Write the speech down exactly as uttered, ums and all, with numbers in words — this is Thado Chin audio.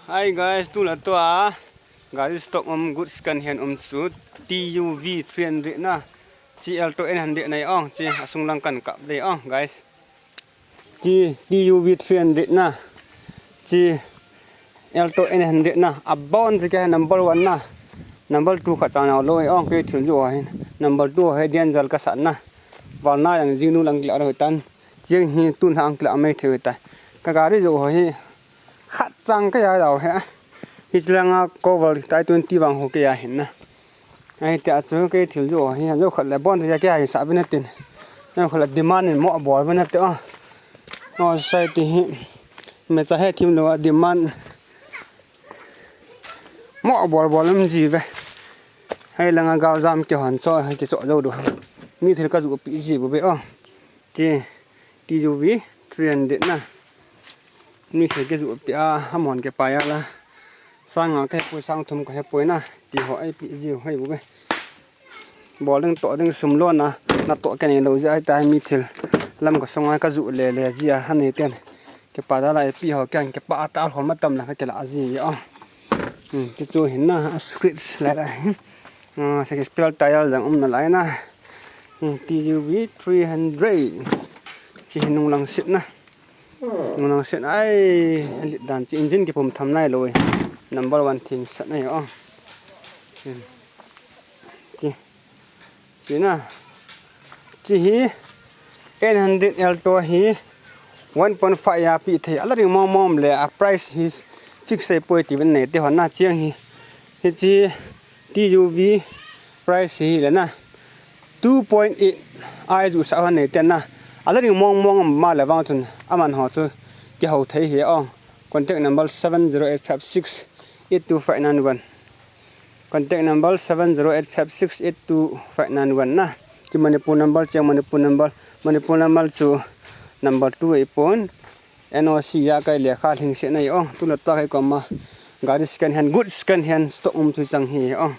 Hi guys, tu la tua gari stock um, good second hand um chu T U V three hundred na, chi Alto eight hundred na ong, chi asung lang kan kap dei ong guys. Chi T U V three hundred na, chi Alto eight hundred na, abon chi ke number one na, number two kha chang nau lo ong, ke thil jo hin number two he dian jal ka san na, wal na yang jing nu lang kila ro tan, chiang hi tun hang kila mai thei ta, ka gari jo ho hi khat chang ka ya dau he. Hi chilanga cover tai twenty vang ho ke ya hin na. Ai te a chu ke thil jo hi jo khat le bon te ya ke ya sa bin tin. Jo khat le demand in mo bol bin te o. O sai ti hi. Me cha he thim lo demand. Mo bol bol um ji ve. Hai langa gal jam ke hon cho hai ke cho jo do. Mi thil ka ju pi ji bu be o. Ti T U V three hundred na. Mi se ke ju pi a, amon ke pa ya la. Sang nga ke pui sang thum ka he pui na. Ti ho ai pi ji ho ai bu be. Bol ding to ding sum lo na. Na to ke nei lo ji ai ta mi thil. Lam ka song ai ka ju le le ji a ha nei ten. Ke pa da la pi ho ke ke pa ta ho ma tam la ke la ji ya. Hmm, ti chu hin na scratch la la. Ah, se ke spare tire jang um na lai na. Hmm, T U V three hundred. Chi hin nung lang sit na. Nung lang sit ai, lit dan chi engine ke pum tham nai lo. Number one thing sat na yo. Hmm. Chi. Chi na. Chi hi eight hundred Alto hi one point five ya pi thei. Ala ring mong mong le a price hi fix ai poi ti ben nei te hon na chiang hi. Hi chi T U V price hi le na two point eight ai ju sa hon nei te na. Ala ring mong mong ma le vang chun aman ho chu ke ho thei hi ong. Contact number seven zero eight five six eight two five nine one. Contact number seven zero eight five six eight two five nine one na. Chi Manipur number, chi Manipur number, Manipur number chu number two ei pon. N O C ya kai lekha lhing se na yo. Tu la ta kai koma. Gari second hand, good second hand stock um chu chang hi yo.